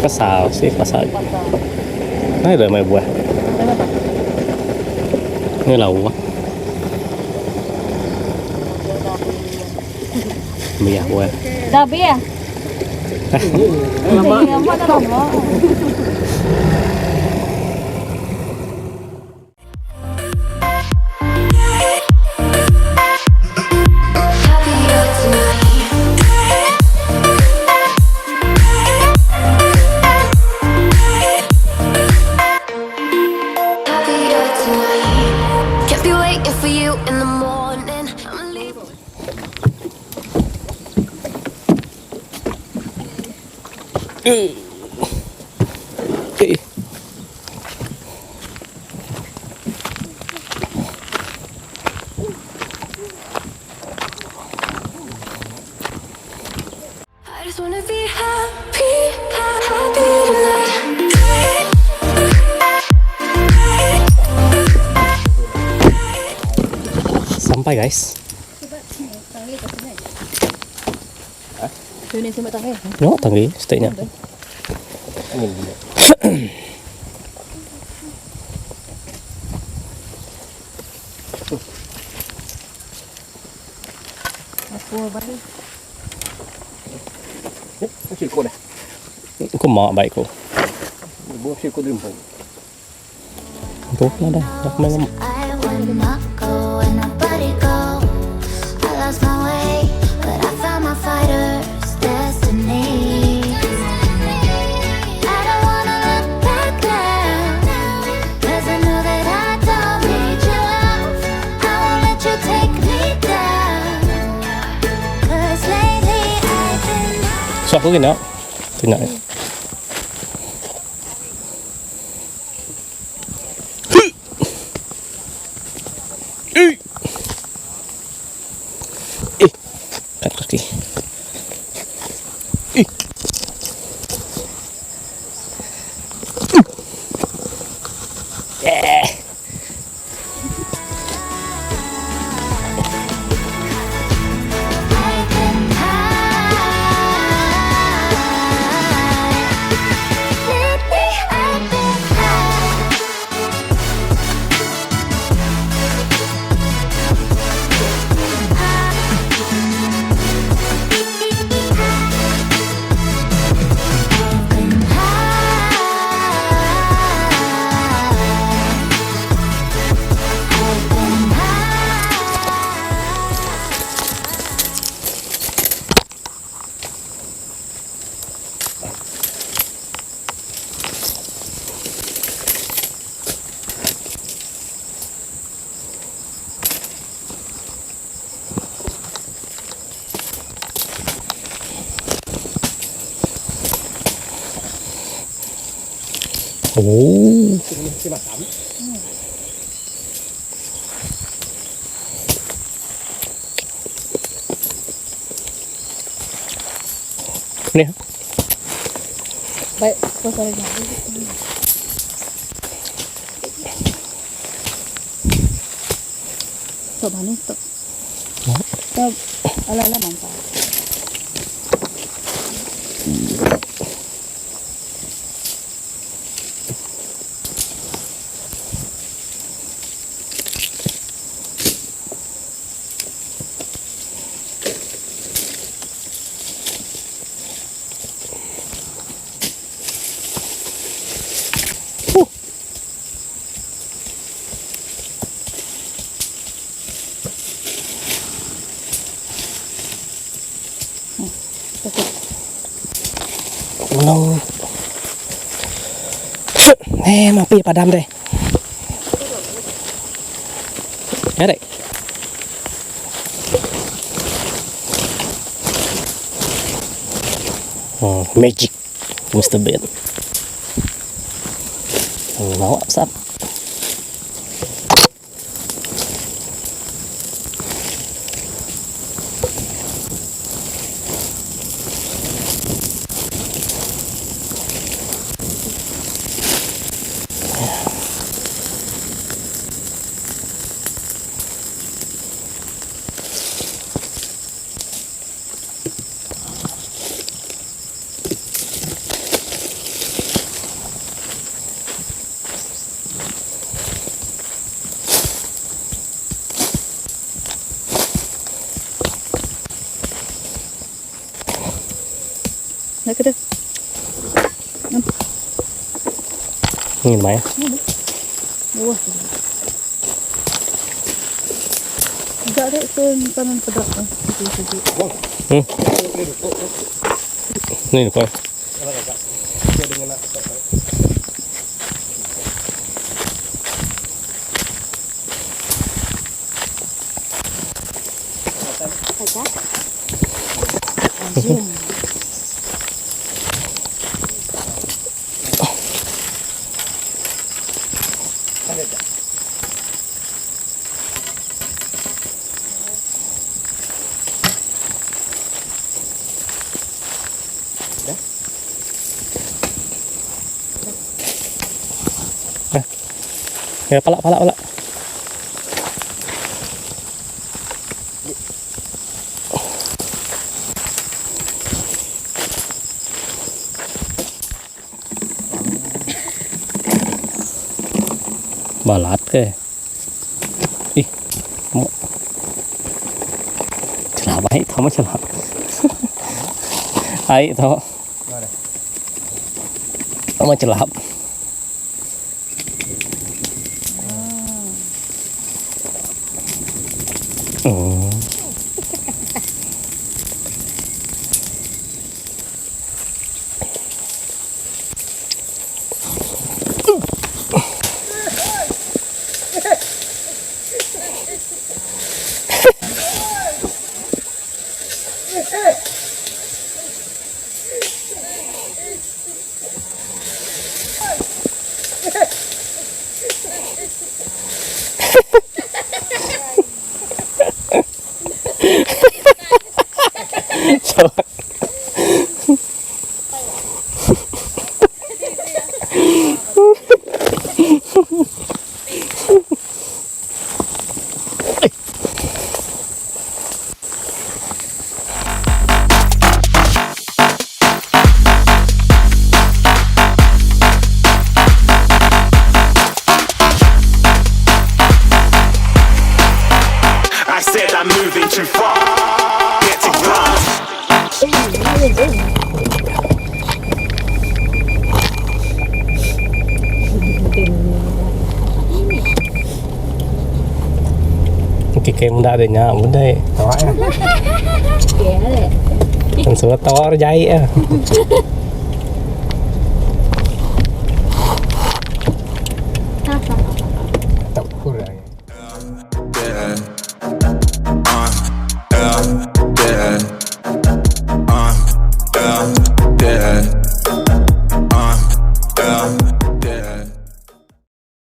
Pasal sih pasal. Nai dah mai buah. Ni lau. Miyah buah. Dah habis ya? Lama dah lama. Sampai guys. No, tanggi stay nya. Ku mak baik ku. Tu lah dah. Dah main ngemuk. So aku kena. Kena. Eh, kat kaki. Eh. Eh. Oh. Ni. Baik, kau sorry. Stop mana stop. Stop. Alah alah mantap. No. Eh, mapi padam deh. Ya deh. Oh, magic Mr. Bean. Oh, sap. Nhìn máy. Ni koi. Ya, palak, palak, palak. Balat ke. Ih. Celap ai, tau mah celap. Ai tau. Tau mah celap. I said I'm moving too far. Get to class. Kiki meda deh nya budai. Tawa ya. Kan surat tawa jai ya.